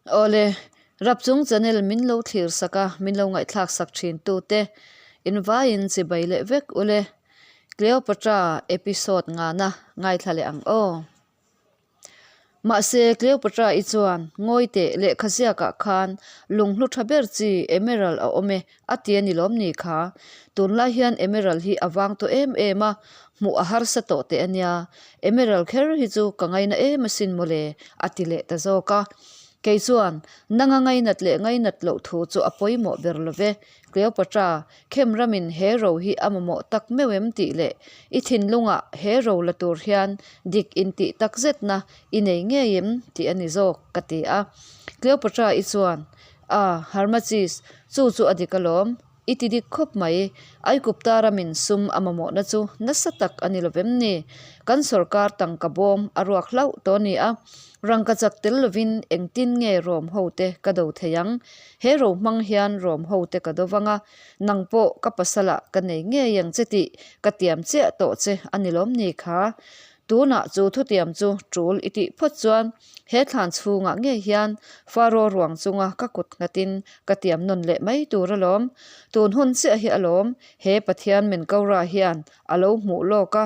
Awle, Rapchung channel min lo thlir sak a, min lo ngaihthlak sak thin tute invaiin chibai leh vek ule. Cleopatra episode ngana ngaithla leh ang aw. Mahse, Cleopatra-i chuan ngawi teh lehkha ziakah khan lunghlu tha ber chi emerald a awm e a ti a ni lawm ni kha. Tunlai hian emerald hi a vang tawh em em a, hmuh a harsa tawh teh a nia. Emerald kher hi chu ka ngaina em asin mawle a ti leh ta zawk a. Kei chuan nanga ngainat leh ngainat loh thu chu a pawimawh ber lo ve. Cleopatra, Khem ramin he ro hi a mamawh tak meuh em tih leh i thinlungah he ro la tur hian dik intih tak zetna i nei ngei em tih a ni zawk, ka ti a. Cleopatra i chuan, A, Harmachis, chu chu a dik alawm, i ti dik khawp mai. Aikupta ramin sum a mamawhna chu nasa tak a ni lovem ni? Kan sawrkar tangka bawm a ruak hlauh tawh a ni a. Rangka chak tel lovin engtin nge rawm hote ka do thei ang? He ro hmang hian rawm hote ka do vang a, nang pawh ka pasalah ka nei ngei ang che tih ka tiam chiah tawh che a ni lawm ni kha? Tunah chu thutiam chu tul i tih phawt chuan he thlan chhungah ngei hian Faro ruang chunga ka kut nghatin ka tiam nawn leh mai tur alawm. Tun hun chiah hi alawm he Pathian Menkaura hian a lo hmuh lawk a,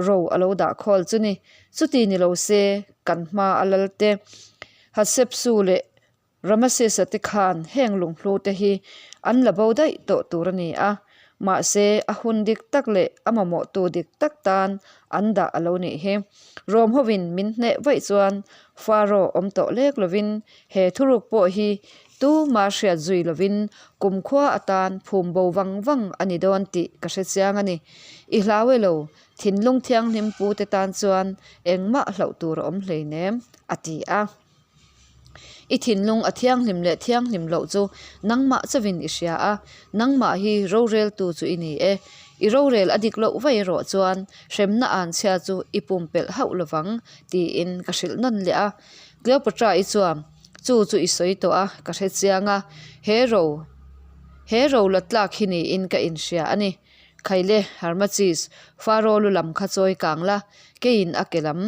ro a lo dah khawl chu ni. Chuti ni lo se kan hma a lal te Hatshepsu leh Ramasesa te khan heng lunghlu te hi an la bo daih tawh tur a ni a, mahse a hun dik tak leh a mamawhtu dik tak tan an dah a lo nih hi. Rom hovin min hneh vaih chuan Faro awm tawh lek lovin he thuruk pawh hi tuma hriat zui lovin kumkhua atan phum bo vang vang a ni dawn tih ka hre chiang a ni. I hlau e lo, Thinlung thianghlim pute tan chuan engmah hlauh tur a awm hleinem, a ti a. I thinlung a thianghlim leh thianghlim loh chu nangmah chauhin i hria a, nangmah hi roreltu chu i ni e. I rorel a dik loh vaih erawh chuan hremna anchhia chu i pumpelh hauh lovang, tiin ka hrilh nawn leh a. Cleopatra-i chuan, Chu chu i sawi tawh a, ka hre chiang a, he ro he ro la tlak hi niin ka inhria a ni. Khaile, Harmachis, Faro lu lam kha chawi kang la, keiin a ke lam.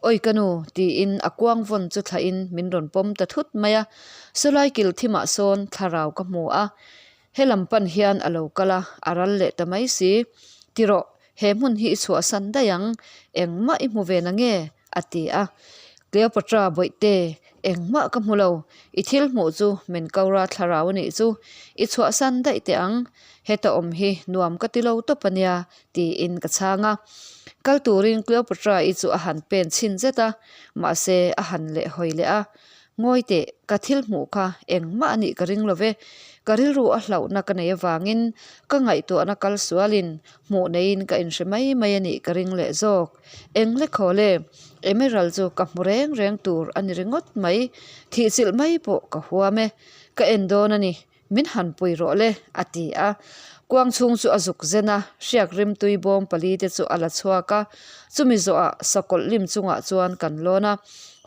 Awi ka nu, tiin a kuang vawn chu thlahin min rawn pawm ta thut mai a. Sawlai kil thimah sawn thlarau ka hmu a, he lam pan hian a lo kal a, a ral leh ta mai si. Ti rawh, he hmun hi i chhuahsan daih ang, engmah i hmu ve na nge? A ti a. Cleopatra bawihte, engmah ka hmu lo. I thil hmuh chu min ko ra thlarau a nih chu. I chhuahsan daih teh ang. Heta awm hi nuam ka ti lo tawp a nia, tiin ka chhang a. Kal turin Cleopatra-i chu a han pen chhin zet a, mahse a han leh hawi leh a. Ngawi teh, ka thil hmuh kha engmah a nih ka ring lo ve. Ka rilru a hlauhna ka nei avangin ka ngaihtuahna kal sualin hmuh neiin ka inhre mai mai a nih ka ring leh zawk. Eng le khaw le, Emerald chu ka hmu reng reng tur a ni ringawt mai, thihchilh mai pawh ka huam e, ka en dawn a ni, min han pui rawh le, a ti a. Kuang chhung chu a zuk zen a, hriak rimtui bawm pali te chu a la chhuak a, chumi zawhah sakawlh lim chungah chuan kan lawn a,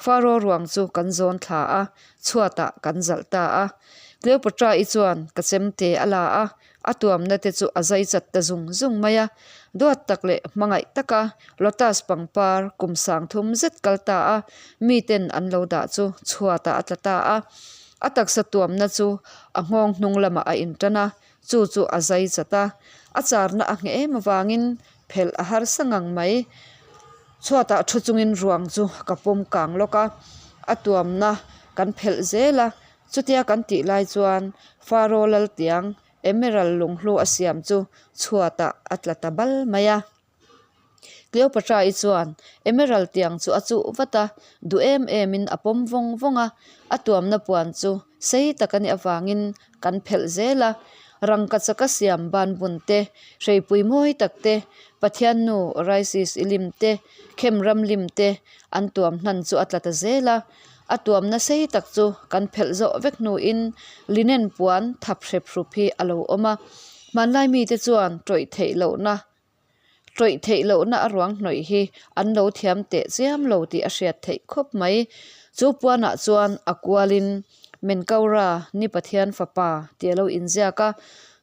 Faro ruang chu kan zawn thla a, chhuatah kan zalh ta a. Cleopatra-i chuan ka chemte a la a, A tuamna te chu a zai chat ta zung zung mai a, duat tak leh hmangaih taka lotus pangpar kum sang thum zet kal ta a, miten an lo dah chu chhuatah a tla ta a. A taksa tuamna chu a nghawng hnung lamah a intan a, chu chu a zai chat a. A charna a ngheh em avangin phelh a harsa ngang mai. Chhuatah thu chungin ruang chu ka pawm kang lawk a, a tuamna kan phelh zel a, Chutia kan tih lai chuan Faro Laltiang Emerald lunghlu a siam chu chhuatah a tla ta bal mai a. Cleopatra-i chuan Emerald tiang chu a chuh vat a, duh em emin a pawm vawng vawng a, a tuamna puan chu sei tak a nih avangin kan phelh zel a. Rangkachaka siam banbun te, hreipui mawi tak te, Pathiannu Orisis-i lim te, Khemram lim te an tuam hnan chu a tla ta zel a. A tuamna sei tak chu kan phelh zawh vek hnuin linen puan thap hrep hrup hi a lo awm a. Hmanlai mite chuan tawih theih lohna tawih theih lohna a ruang hnawih hi an lo thiam teh chiam lo tih a hriat theih khawp mai. Chu puanah chuan a kualin Menkaura ni Pathian fapa tih a lo inziak a.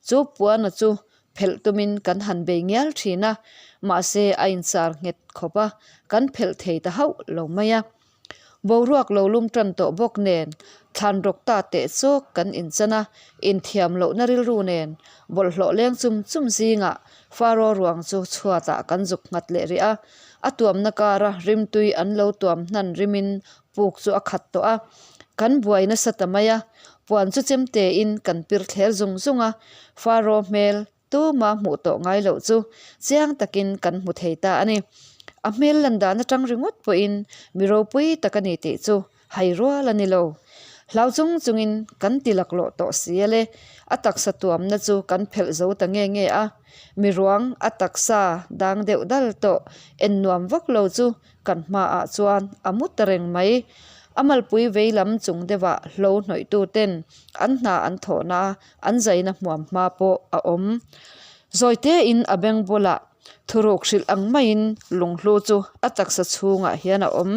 Chu puana chu phelh tumin kan han bei ngial thin a, mahse a inchar nghet khawp a, kan phelh thei ta hauh lo mai a. Boruak lo lum tan tawh bawk nen thlan rawk ta teh chawk kan inchan a, inthiam lohna rilru nen bawlhhlawh leng chum chum zingah Faro ruang chu chhuatah kan zuk nghat leh rih a, a tuamna kara rimtui an lo tuam hnan rimin puk chu a khat tawh a, kan buai nasa ta mai a, puan chu chemtein kan pir thler zung zung a, Faro hmel tuma hmuh tawh ngai loh chu chiang takin kan hmu thei ta a ni. A hmel lan dan atang ringawt pawhin mi ropui tak a ni tih chu hai rual a ni lo. Hlau chung chungin kan ti laklawh tawh si a le, a taksa tuamna chu kan phelh zo ta nge nge a, mi ruang a taksa dang deuh dal tawh en nuam vak lo chu Kan hmaah chuan a mu ta reng mai. A malpui vei lam chung deuhah hlo hnawihtu ten an hna an thawhna an zaina hmuam hma pawh a awm. Zawi tein a beng bulah thuruk hrilh ang maiin lunghlu chu a taksa chhungah hian a awm.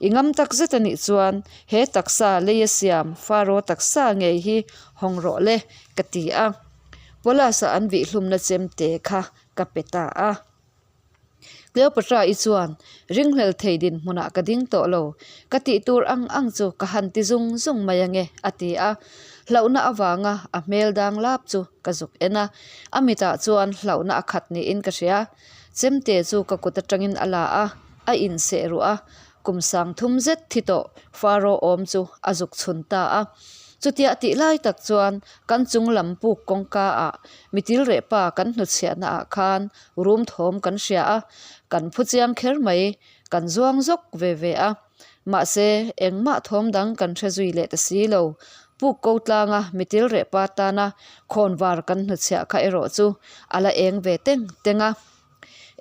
I ngam tak zet a nih chuan he taksa leia siam Faro taksa ngei hi hawng rawh le ka ti a. Paulus-a an vihhlumna chemte kha ka pe ta a. Cleopatra-i chuan, Ringhlel thei dinhmunah ka ding tawh lo, ka tih tur ang ang chu ka han ti zung zung mai ange, a ti a. Hlauhna avanga a hmel dang lap chu ka zuk en a, a mitah chuan hlauhna a khat niin ka hria. Chemte chu ka kut atangin a la a, a inseh ruh a, kum 30 zet thi tawh Faro awm chu a zuk chhun ta a. Chutia tih lai tak chuan kan chung lam puk kawngka ah mitil reh pa kan hnuchhiahna ah khan Rum thawm kan hria a, kan phu chiang kher mai, kan zuang zawk ve ve a. Mahse, engmah thawm dang kan hre zui leh ta si lo. Puk ko tlanga mitil reh pa tana khawnvar kan hnuchhiah kha erawh chu a la eng ve teng teng a.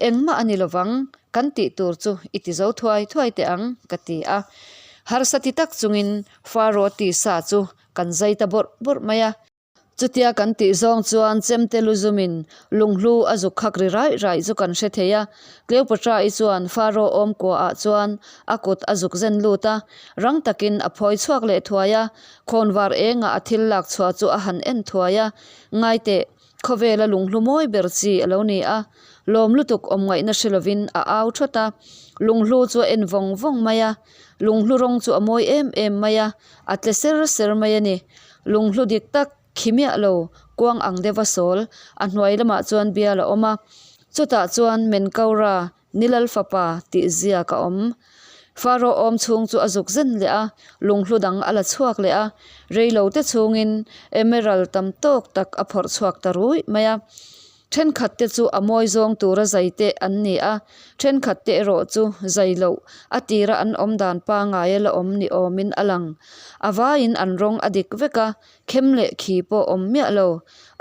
Engmah a ni lovang, kan tih tur chu i ti zo thuai thuai teh ang, ka ti a. Harsa ti tak chungin Faro tisa chu kan zai ta bawrh bawrh mai a. Chutia kan tih zawng chuan chemte lu zumin lunghlu a zuk khak ri raih raih chu kan hre thei a. Cleopatra-i chuan Pharaoh awm kuaah chuan a kut a zuk zen lut a, rang takin a phawi chhuak leh thuai a, khawnvar engah a thil lak chhuah chu a han en thuai a, Ngaiteh, khawvela lunghlu mawi ber chi a lo ni a, lawm lutuk awm ngaihna hre lovin a au thawt a, lunghlu chu a en vawng vawng mai a, lunghlu rawng chu a mawi em em mai a, a tle ser ser mai a ni. Lunghlu dik tak khi miah lo, kuang ang deuha sawl, a hnuai lamah chuan bial a awm a. Chutah chuan Menkaura, Nilal fapa, tih ziak a awm. Faro awm chhung chu a zuk zen leh a, lunghlu dang a la chhuak leh a. Reilo te chhungin emerald tam tawk tak a phawrh chhuak ta ruih mai a. Thenkhat te chu a mawi zawng tura zai te an ni a, thenkhat te erawh chu zai loh a tira an awm dan pangaia la awm ni awmin a lang. A vaiin an rawng a dik vek a, khem leh khi pawh awm miah lo.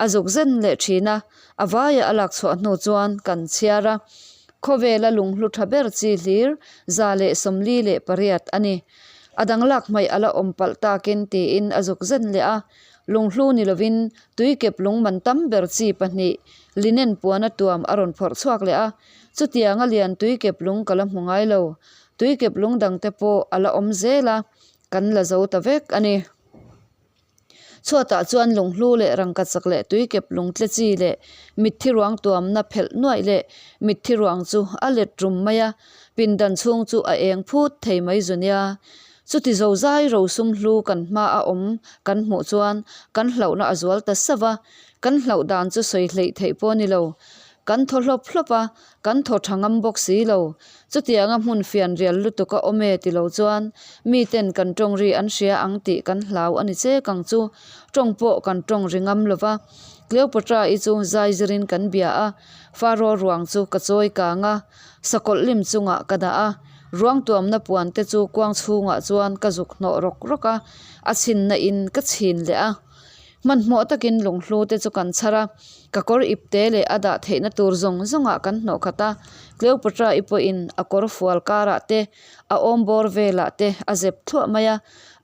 A zuk zen leh thin a, a vaia a lak chhuah hnu chuan kan chhiar a. Khawvela lunghlu tha ber chi hlir 148 a ni. A dang lak hmaih a la awm palh takin tiin a zuk zen leh a, Lunghlu ni lovin tuikep lung man tam ber chi pahnih linen puana tuam a rawn phawrh chhuak leh a, chutianga lian tuikep lung ka la hmu ngai lo. Tuikep lung dangte pawh a la awm zel a, kan la zo ta vek a ni. Chhuatah chuan lunghlu leh rangkachak leh tuikep lung tle chi leh mitthi ruang tuamna phelh nuaih leh mitthi ruang chu a let rum mai a, pindan chhung chu a eng phut thei mai zu nia. Chuti zozai rosum hlu kan hma a awm kan hmuh chuan kan hlauhna a zual ta sauh a, kan hlauh dan chu sawi hleih theih pawh a ni lo. Kan thaw hlawp hlawp a, kan thaw tha ngam bawk si lo. Chutianga hmun fian rial lutuk a awm e ti lo chuan miten kan tawng ri an hria ang tih kan hlau a ni chek ang chu. Tawng pawh kan tawng ri ngam lo va. Cleopatra-i chu zai zirin kan bia a, Pharaoh ruang chu ka chawi kang a, sakawlh lim chungah ka dah a. Ruang tuamna puan te chu kuang chhungah chuan ka zuk hnawh rawk rawk a, a chhinna in ka chhin leh a. Hmanhmawh takin lunghlu te chu kan chhar a, ka kawr ip te leh a dah theihna tur zawng zawngah kan hnawh khat a. Cleopatra-i pawhin a kawr fual karah te, a awm bawr velah te a zep thluah mai a,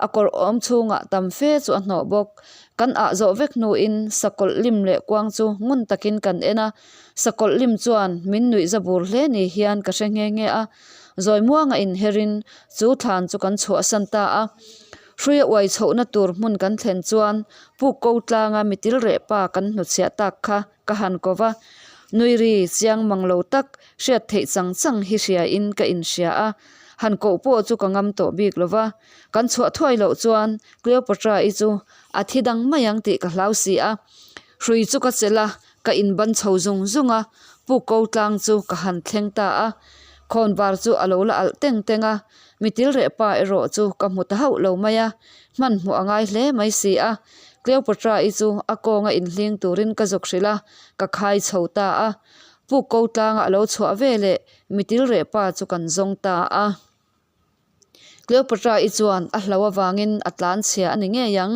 a kawr awm chhungah tam fe chu a hnawh bawk. Kan ah zawh vek hnuin sakawlh lim leh kuang chu ngun takin kan en a, sakawlh lim chuan min nuih za bur hle ni hian ka hre nghe nghe a. Zawi muanga inherin chu thlan chu kan chhuahsan ta a. Hruia uai chhohna tur hmun kan thlen chuan puk ko tlanga mitil reh pa kan hnuchhiah tak kha ka han ko va. Nui ri chiang mang lo tak hriat theih chang chang hi hriain ka inhria a. Han koh pawh chu ka ngam tawh bik lo va, kan chhuah thuai loh chuan Cleopatra-i chu a thi dang mai ang tih ka hlau si a. Hrui chu ka chelh a, ka inban chho zung zung a, puk ko tlang chu ka han thleng ta a. Khawnvar chu a lo la alh teng teng a, mi tilreh pa erawh chu ka hmu ta hauh lo mai a, hmanhmawh a ngai hle mai si a. Cleopatra-i chu a kawnga inhling turin ka zuk hrilh a, ka khai chho ta a. Puk ko tlanga a lo chhuah veleh mi tilreh pa chu kan zawng ta a. Cleopatra-i chuan a hlo avangin a tlan chhia a ni ngei ang.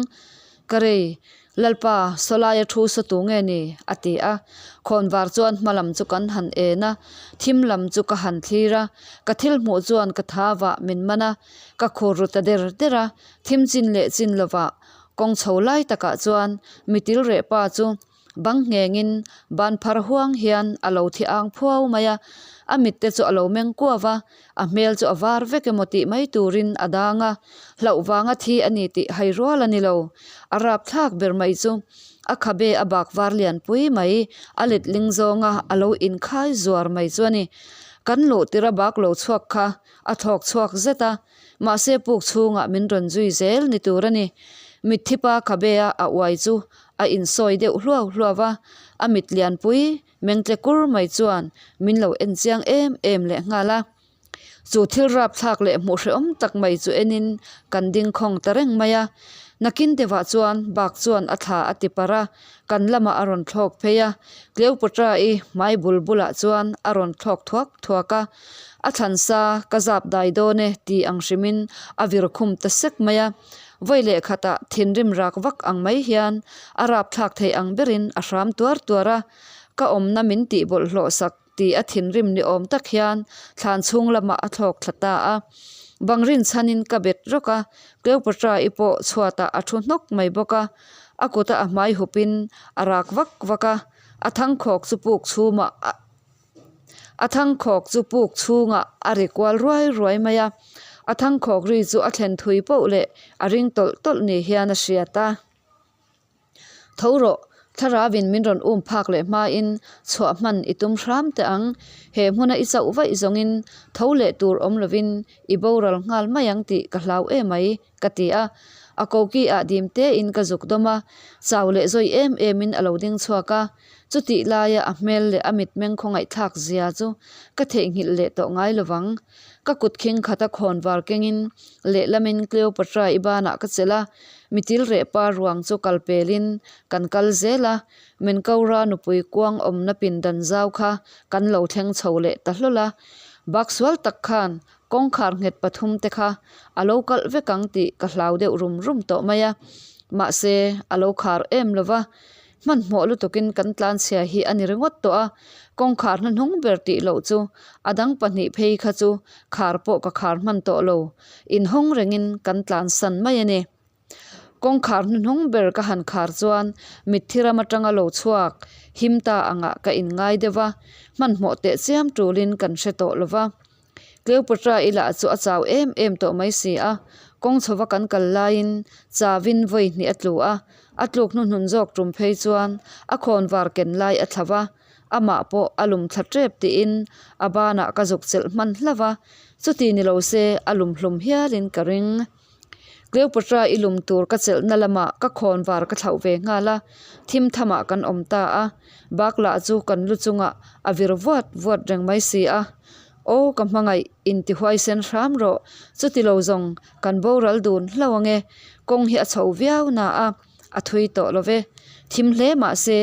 Ka rei, Lalpa, sawlaia thu saw tu nge ni? a ti a. Khawnvar chuan hma lam chu kan han en a, thim lam chu ka han thlir a. Ka thil hmuh chuan ka thavah min man a, ka khur ru ta der der a. Thim chin leh chin lovah kawng chho lai takah chuan mitil reh pa chu Bang nghengin ban phar huang hian a lo thi ang phuau mai a, a mitte chu a lo meng kuau a, a hmel chu a var vek emaw tih mai turin a dang a, hlauh vanga thi a ni tih hai rual a ni lo. A rapthlak ber mai chu a khabe a bak var lian pui mai, a letling zawnga a lo inkhai zuar mai chu a ni. Kan luh tir a bak lo chhuak kha a thlawk chhuak zet a, mahse puk chhungah min rawn zui zel ni tur a ni. Mitthi pa khabe a a uai chu A insawi deuh hluau hluau a, a mit lianpui mengtle kur mai chuan min lo en chiang em em leh nghal a. Chu thil rapthlak leh hmuh hrehawm tak mai chu enin kan ding khawng ta reng mai a. Nakin deuhah chuan bak chuan a thla a ti parh a, kan lamah a rawn thlawk phei a. Cleopatra-i hmai bul bulah chuan a rawn thlawk thuak thuak a, a thlansa ka zap dai dawn e tih ang hrimin a vir khum ta sek mai a. Vawi leh khatah thinrim rak vak ang mai hian a rapthlak thei ang berin a hram tuar tuar a, ka awmna min tih bawlhhlawh sak tih a thinrim ni awm tak hian thlan chhung lamah a thlawk thla ta a. Bang rinchhanin ka bet rawk a, Cleopatra-i pawh chhuatah a thu hnawk mai bawk a, a kuta a hmai hupin a rak vak vak a, a thangkhawk chu puk chhumah a. A thangkhawk chu puk chhungah a ri kual ruai ruai mai a, a thangkhawk ri chu a thlen thui poh leh a ring tawlh tawlh ni hian a hriat a. Tho rawh, thlarauin min rawn um phak leh hmain chhuah hman i tum hram teh ang, he hmuna i chauh vaih zawngin tho leh tur awm lovin i boral nghal mai ang tih ka hlau em mai, ka ti a. A koki ah dim tein ka zuk dawm a, chau leh zawi em emin a lo ding chhuak a. Chutih laia a hmel leh a mitmeng khawngaihthlak zia chu ka theihnghilh leh tawh ngai lovang. Ka kut khing khata khawn var kengin lehlamin Cleopatra i banah ka chelh a, mitil reh pa ruang chu kal pelin kan kal zel a, Menkaura nupui kuang awmna pindan zau kha kan lo thleng chho leh ta hlawl a. Bak sual tak khan Kawngkhar nghet pathum te kha a lo kalh vek ang tih ka hlau deuh rum rum tawh mai a, mahse a lo khar em lo va, hmanhmawh lutukin kan tlanchhia hi a ni ringawt tawh a, kawngkhar hnahnung ber tih loh chu a dang pahnih phei kha chu khar pawh ka khar hman tawh lo, inhawng rengin kan tlansan mai a ni. Kawngkhar hnuhnung ber ka han khar chuan mitthi ram atanga lo chhuak him ta angah ka inngai deuh va, hmanhmawh teh chiam tulin kan hre tawh lo va. Cleopatra i lah chu a chau em em tawh mai si a, kawng chhova kan kal laiin chauin vawi hnih a tlu a, a tluk hnuhnun zawk tum phei chuan a khawnvar ken lai a thla va, amah pawh a lum thla tep tiin a banah ka zuk chelh hman hlauh va, chuti ni lo se a lum hlum hialin ka ring. Cleopatra i lum tur ka chelhna lamah ka khawn var ka thlauh ve nghal a, thim thamah kan awm ta a, bak lah chu kan lu chungah a vir vuat vuat reng mai si a. Aw ka hmangaih inti huaisen hram rawh, chuti lo zawng kan boral dun hlauh ang e, kawng hi a chho viau na a, a thui tawh lo ve. Thim hle mah se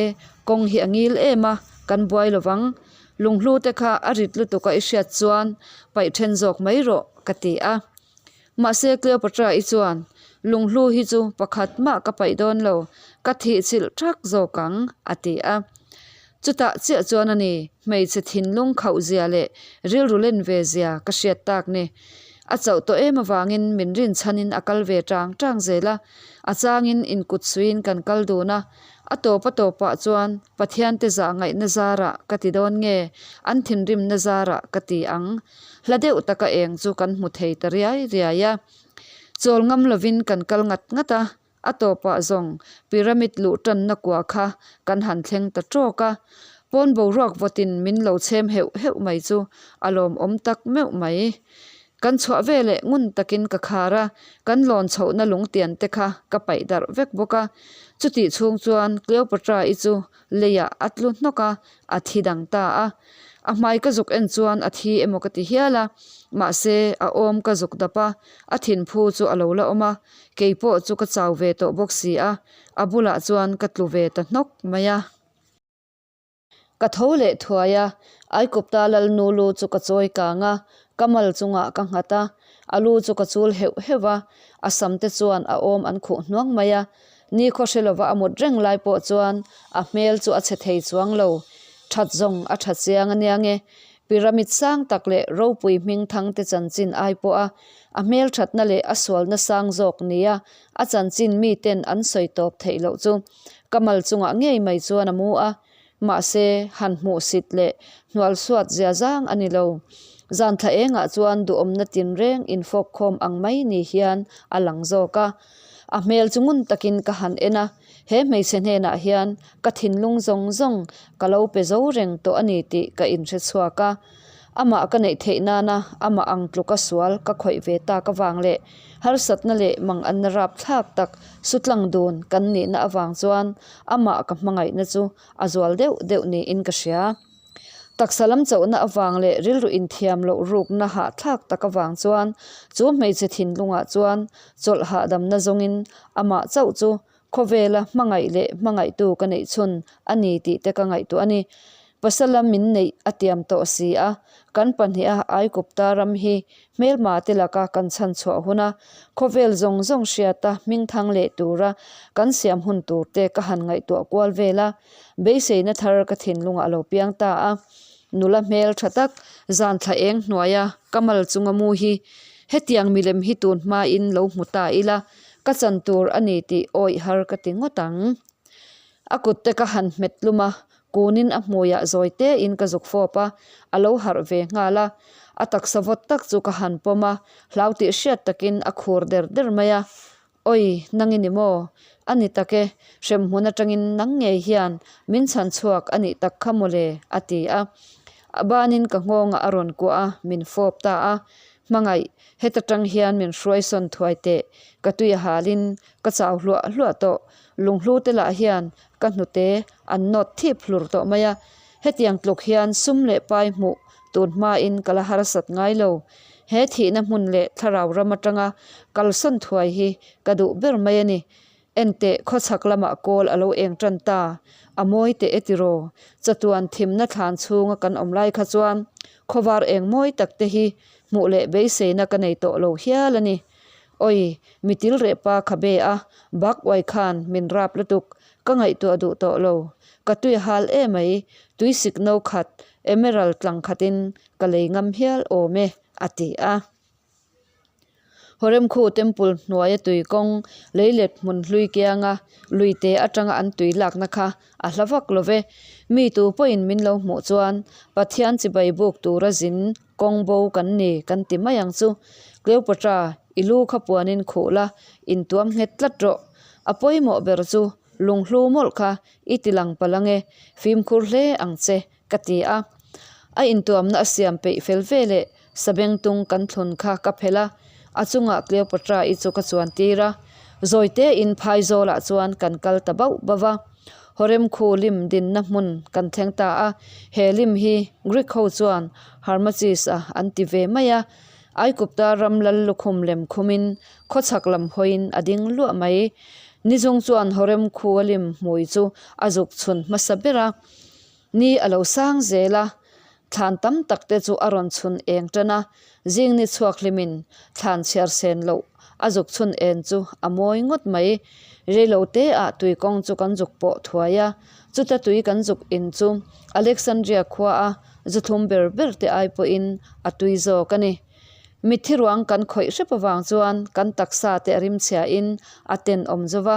kawng hi a ngil em a, kan buai lo vang. Lunghlu te kha a rit lutuk a i hriat chuan paih then zawk mai rawh ka ti a. Mahse Cleopatra-i chuan, Lunghlu hi chu pakhat mah ka paih dawn lo, ka thih chilh thak zawk ang, a ti a. Chutah chiah chuan a ni, hmeichhe thinlung khauh zia leh rilru len ve zia ka hriat tak ni. A chauh tawh em avangin min rinchhanin a kal ve tang tang zel a, a changin inkut suiin kan kal dun a. A tawp a tawpah chuan Pathiante zah ngaihna zarah ka ti dawn nge, an thinrimna zarah ka ti ang. Hla deuh taka eng chu kan hmu thei ta riai riai a. Chawl ngam lovin kan kal ngat ngat a, a tawpah zawng pyramid luh tanna kua kha kan han thleng ta tawk a. Pawn boruak vawtin min lo chhem heuh heuh mai chu a lawmawm tak meuh mai. Kan chhuah veleh ngun takin ka khar a, kan lawn chhohna lungtian te kha ka paih darh vek bawk a. Chutih chhung chuan Cleopatra-i chu leiah a tlu hnawk a, a thi dang ta a. A hmai ka zuk en chuan a thi emaw ka ti hial a, mahse a awm ka zuk dap a, a thinphu chu a lo la awm a, kei pawh chu ka chau ve tawh bawk si a, a bulah chuan ka tlu ve ta hnawk mai a. Ka tho leh thuai a, Aikupta Lalnu lu chu ka chawi kang a, ka mal chungah ka nghat a, a lu chu ka chul heuh heuh a, a sam te chuan a awm an khuh hnuang mai a, nikhaw hre lova a mut reng lai pawh chuan a hmel chu a chhe thei chuang lo, that zawng a tha chiang a nia nge, pyramid sang tak leh ropui hming thang te chanchin ai pawh a, a hmel thatna leh a sualna sang zawk nia a chanchin miten an sawi tawp theih loh chu. Ka mal chungah ngei mai chuan a mu a, mahse han hmuhsit leh hnualsuat zia zang a ni lo. Zan thla engah chuan duhawmna tinreng infawk khawm ang mai ni hian a lang zawk a. A hmel chu ngun takin ka han en a, he hmeichhe hnenah hian ka thinlung zawng zawng ka lo pe zo reng tawh a ni tih ka inhre chhuak a. Amah ka neih theih nana amah ang tluka sual ka khawih ve tak avang leh harsatna leh manganna rapthlak tak sutlang dun kan nihna avang chuan amah ka hmangaihna chu a zual deuh deuh niin ka hria. Taksa lam chauhna avang leh rilru inthiam loh rukna hahthlak tak avang chuan chu hmeichhe thinlungah chuan chawlh hahdamna zawngin amah chauh chu Khawvela hmangaih leh hmangaihtu ka neih chhun a ni tih te ka ngaihtuah a ni. Pasala min neih a tiam tawh si a, kan pahniha Aikupta ram hi hmelma te laka kan chhan chhuah huna khawvel zawng zawng hriata hmingthang leh tura kan siam hun tur te ka han ngaihtuah kual vel a, beiseina thar ka thinlungah a lo piang ta a. Nula hmel tha tak zan thla eng hnuaia ka mal chunga mu hi hetiang milem hi tun hmain lo hmu ta ila Ka chan tur a ni tih awih har ka ti ngawt ang. A kut te ka han hmet tlum a, kunin a hmuiah zawi tein ka zuk fawp a, a lo harh ve nghal a. A taksa vawt tak chu ka han pawm a, hlau tih hriat takin a khur der der mai a. Awi, nang i ni maw? A ni tak e, hremhmun atangin nang ngei hian min chhan chhuak a nih tak kha mawle, a ti a. A banin ka nghawngah a rawn kuah a, min fawp ta a. Hmangaih, heta tang hian min hruai sawn thuai teh, ka tui a halin ka chau hluah hluah tawh, lunghlu te lah hian ka hnute an nawt thip hlur tawh mai a, hetiang tluk hian sum leh pai hmuh tun hmain ka la harsat ngai lo, he thihna hmun leh thlarau ram atanga kalsawn thuai hi ka duh ber mai a ni. Enteh, khawchhak lamah kawl a lo eng tan ta, a mawi teh e tiraw? Chatuan thimna thlan chhunga kan awm lai kha chuan khawvar eng mawi tak te hi hmuh leh beiseina ka nei tawh lo hial a ni. Awi, mi til reh pa kha be a, bak uai khan min rap lutuk, ka ngaihtuah duh tawh lo. Ka tui a hal emai, tui sik no khat, emerald tlang khatin ka lei ngam hial awm e, a ti a. Horemkhu Temple hnuaia tui kawng leilet hmun hlui kianga luite atanga an tui lakna kha a hla vak lo ve. Mi tu pawhin min lo hmuh chuan Pathian chibai buk tura zin kawng bo kan ni kan ti mai ang chu. Cleopatra, i lu kha puanin khuh la, intuam nghet tlat rawh. A pawimawh ber chu lunghlu mawlh kha i ti lang palh ange, fimkhur hle ang che. Ka ti a. A intuamna a siam peih fel ve leh sabengtung kan thlun kha ka phelh a, a chungah Cleopatra-i chu ka chuan tir a. Zawitein phaizawlah chuan kan kal ta bauh bauh a. Horemkhu lim dinna hmun kan thleng ta a, he lim hi Greek ho chuan Harmachis-a an ti ve mai a. Aikupta ram lal lukhum lem khumin khawchhak lam hawiin a ding luah mai. Nizung chuan Horemkhua lim hmui chu a zuk chhun hmasa ber a. Ni a lo sang zel a, thlan tam tak te chu a rawn chhun eng tan a, zing ni chhuak hlimin thlan chhiar sen loh a zuk chhun en chu a mawi ngawt mai. Reilo te ah tui kawng chu kan zuk pawh thuai a, chuta tui kan zuk in chu Alexandria khua a zu thlum ber ber te ai pawhin a tui zawk a ni. Mitthi ruang kan khawih hrep avang chuan kan taksa te a rimchhia in a tenawm zo va,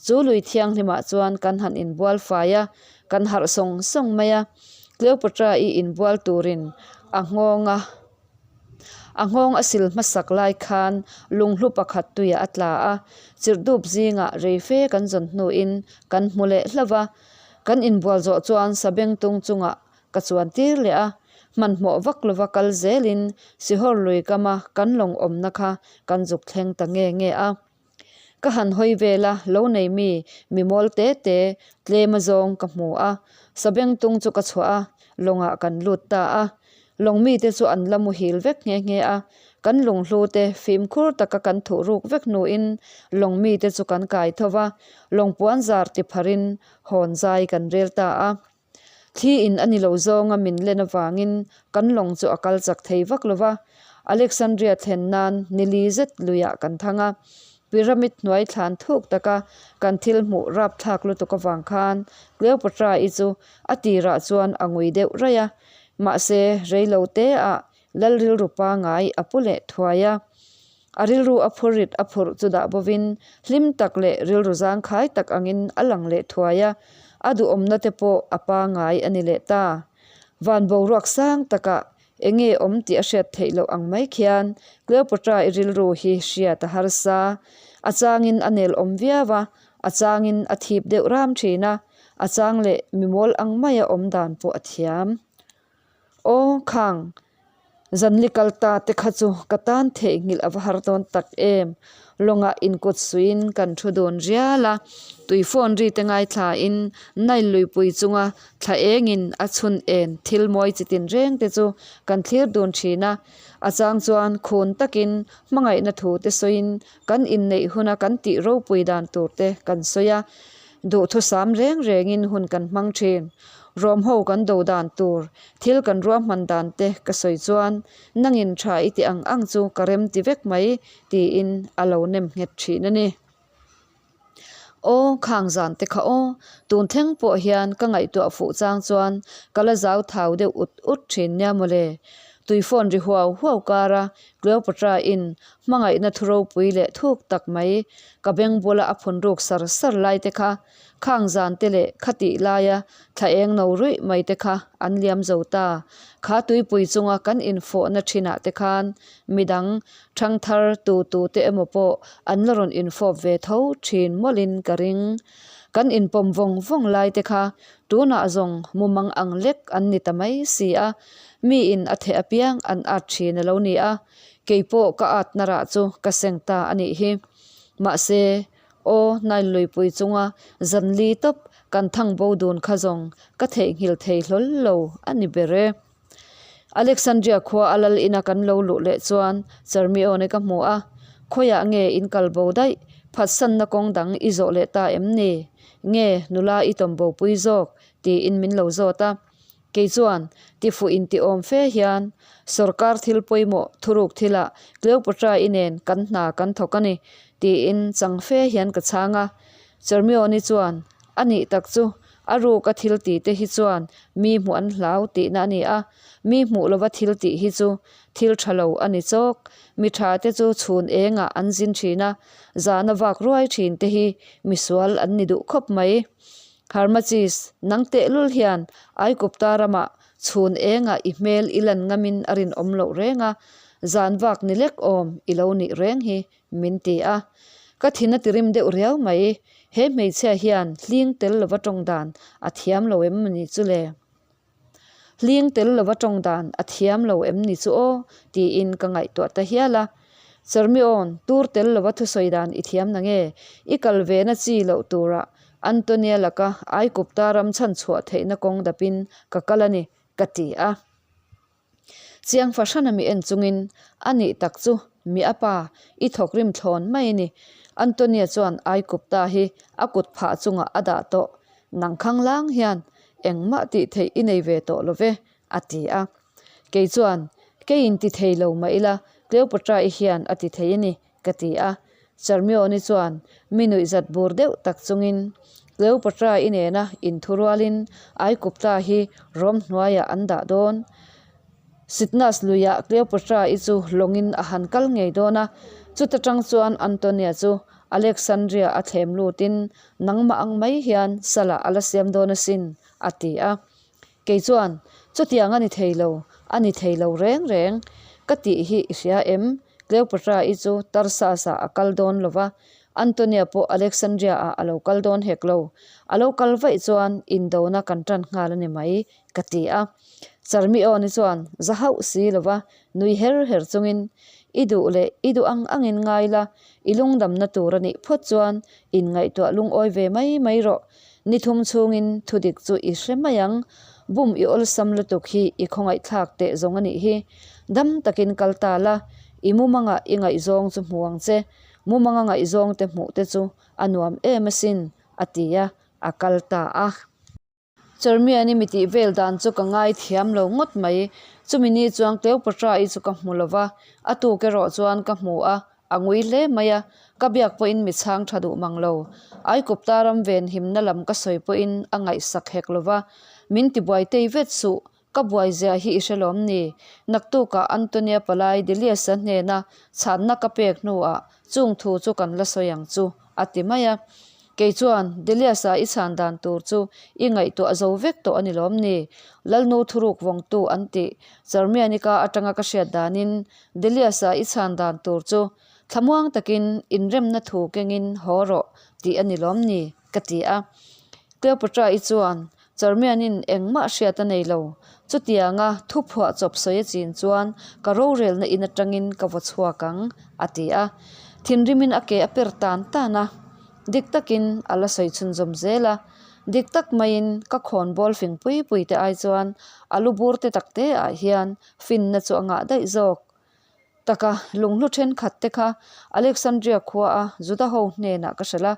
chu lui thianghlimah chuan kan han inbual fai a, Kan harh sawng sawng mai a, Cleopatra-i inbual turin a nghawng a, a nghawng a sil hmasak lai khan lunghlu pakhat tuiah a tla a, chirhdup zingah rei fe kan zawn hnuin kan hmu leh hlauh a. Kan inbual zawh chuan sabengtung chungah ka chuan tir leh a. Hmanhmawh vak lova kal zelin Sihawr lui kama kan lawng awmna kha kan zuk thleng ta nge nge a. Ka han hawi vel a, lo nei mi, mi mawl te te, tlem a zawng ka hmu a. Sabengtung chu ka chhuah a, lawngah kan lut ta a. Lawng mite chu an la muhil vek nghe nghe a. Kan lunghlu te fimkhur taka kan thuh ruk vek hnuin lawng mite chu kan kai tho va, lawng puan zar ti pharin hawn zai kan rel ta a. Thli in a ni lo zawnga min len avangin kan lawng chu a kal chak thei vak lo va. Alexandria thlen nan ni li zet luiah kan thang a. Pyramid hnuai thlan thuk taka kan thil hmuh rapthlak lutuk avang khan Cleopatra-i chu a tirah chuan a ngui deuh raih a. Mahse, reilo te-ah Lal rilru pangai a pu leh thuai a. A rilru a phur rit a phurh chu dah bovin hlim tak leh rilru zangkhai tak angin a lang leh thuai a, a duhawmna te pawh a pangai a ni leh ta. Van boruak sang takah eng nge awm tih a hriat theih loh ang mai khian Cleopatra-i rilru hi hriat a harsa. A changin a nel awm viau a, a changin a thip deuh ram thin a, a chang leh mimawl ang maia awm dan pawh a thiam. Aw khang, zanli kal ta te kha chu ka tan theihnghilh a va har dawn tak em. Lawngah inkut suiin kan thu dun rial a, tui phone ri te ngaithlain Nile luipui chunga thla engin a chhun en thil mawi chi tin reng te chu kan thlir dun thin a. A chang chuan khun takin hmangaihna thu te sawiin kan inneih huna kan tih ropui dan tur te kan sawi a. Duhthusam reng rengin hun kan hmang thin. Rawm ho kan do dan tur, thil kan ruahman dan te ka sawi chuan nangin tha i ti ang ang chu ka rem ti vek mai tiin a lo nem nghet thin a ni. Aw khang zan te kha aw, tun thleng pawh hian ka ngaihtuah fuh chang chuan ka la zau thau deuh ut ut thin nia mawle. Tui phone ri huau huau kara Cleopatra in hmangaihna thu ropui leh thuk tak mai ka beng bula a phun ruk sar sar lai te kha khang zan te leh khatih laia thla eng no ruih mai te kha an liam zo ta. Kha tuipui chunga kan infawhna thinah te khan midang thangthar tu tu te emaw pawh an la rawn infawp ve tho thin mawlhin ka ring. Kan inpawm vawng vawng lai te kha tunah zawng mumang ang lek an ni ta mai si a, miin a theh apiang an at thin a lo ni a, kei pawh ka atna rah chu ka seng ta a nih hi. Mahse, aw Nile luipui chunga zan li tawp kan thang bo dun kha zawng ka theihnghilh thei hlawl lo a ni ber e. Alexandria khua a lal ina kan lo luh leh chuan Charmione ka hmu a, Khawiah nge in kal bo daih? Phatsanna kawng dang i zawh leh ta em ni? Nge nula i tawm bo pui zawk? tiin min lo zawt a. Kei chuan tifuh intiawm fe hian sorkar thil pawimawh thuruk thilah Cleopatra-i nen kan hna kan thawk a ni, tiin chang fe hian ka chhang a. Charmione chuan, A nih tak chu, a ruka thil tih te hi chuan mi hmuh an hlau tihna a ni a, mi hmuh lova thil tih hi chu thil tha lo a ni chawk. Mi tha te chu chhun engah an zin thin a, zahna vak ruai thin te hi misual an ni duh khawp mai. Harmachis, nang tehlul hian Aikupta ramah chhun engah i hmel i lan ngamin a rinawm loh reng a, zan vak ni lek awm i lo nih reng hi, min ti a. Ka thin a tirim deuh riau mai, he hmeichhia hian hling tel lova tawng dan a thiam lo em ni chu le? Hling tel lova tawng dan a thiam lo em ni chu aw? tiin ka ngaihtuah ta hial a. Charmion, tur tel lova thusawi dan i thiam na nge? I kal ve na chi loh turah Antonia laka Aikupta ram chhan chhuah theihna kawng dapin ka kal a ni, ka ti a. Chiang fahran a mi en chungin, A nih tak chu, mi a pa, i thawkrim thlawn mai a ni. Antonia chuan Aikupta hi a kut phah chungah a dah tawh. Nang khang lang hian engmah tih theih i nei ve tawh lo ve, a ti a. Kei chuan, Keiin ti thei lo mah ila, Cleopatra-i hian a ti thei a ni, ka ti a. Charmione chuan mi nuihzat bur deuh tak chungin Cleopatra-i nena inthurualin Aikupta hi Rom hnuaiah an dah dawn. Sitnas luiah Cleopatra-i chu lawngin a han kal ngei dawn a, chuta tang chuan Antonia chu Alexandria a thlem lutin nangmah ang mai hian salah a la siam dawn asin, a ti a. Kei chuan, Chutiang a ni thei lo, a ni thei lo reng reng, ka tih hi i hria em? Cleopatra-i chu Tarsus-ah a kal dawn lo va. Antonia pawh Alexandria ah a lo kal dawn hek lo. A lo kal vaih chuan indona kan tan nghal a ni mai, ka ti a. Charmione chuan za hauh si lova nui her her chungin, I duh leh i duh ang angin ngai la, i lungdamna tur a nih phawt chuan inngaihtuah lungawi ve mai mai rawh. Ni thum chhungin thudik chu i hre mai ang, bum i awlsam lutuk hi i khawngaihthlak teh zawng a nih hi. Dam takin kal ta la, i mumangah i ngaihzawng chu hmu ang che. Mumanga ngaihzawng te hmuh te chu a nuam em asin, a ti a, a kal ta a. Charmian-i mi tih vel dan chu ka ngai thiam lo ngawt mai. Chumi ni chuan Cleopatra-i chu ka hmu lo va, a tuk erawh chuan ka hmu a, a ngui hle mai a, ka biak pawhin mi chhang tha duh mang lo. Aikupta ram venhimna lam ka sawi pawhin a ngaihsak hek lo va, min tibuai tei vet suh, Ka buai zia hi i hre lawm ni? Naktukah Antonia Palai Delius-a hnena chhanna ka pek hnuah chung thu chu kan la sawi ang chu, a ti mai a. Kei chuan, Delius-a i chhan dan tur chu i ngaihtuah zo vek tawh a ni lawm ni? Lalnu thuruk vawngtu an tih Charmianika atanga ka hriat danin Delius-a i chhan dan tur chu thlamuang takin inremna thu kengin haw rawh tih a ni lawm ni? Ka ti a. Cleopatra-i chuan Charmianin engmah hriat a nei lo. Chutianga thu phuah chawp sawi a chin chuan ka rorelna in atangin ka vaw chhuak ang, a ti a. Thinrimin a ke a per tan tan a. Dik takin a la sawi chhunzawm zel a. Dik tak maiin ka khawn bawl fing pui pui te ai chuan a lu bur te tak te ah hian finna chu a ngah daih zawk. Taka lunghlu thenkhat te kha Alexandria khua a Juda ho hnenah ka hralh a,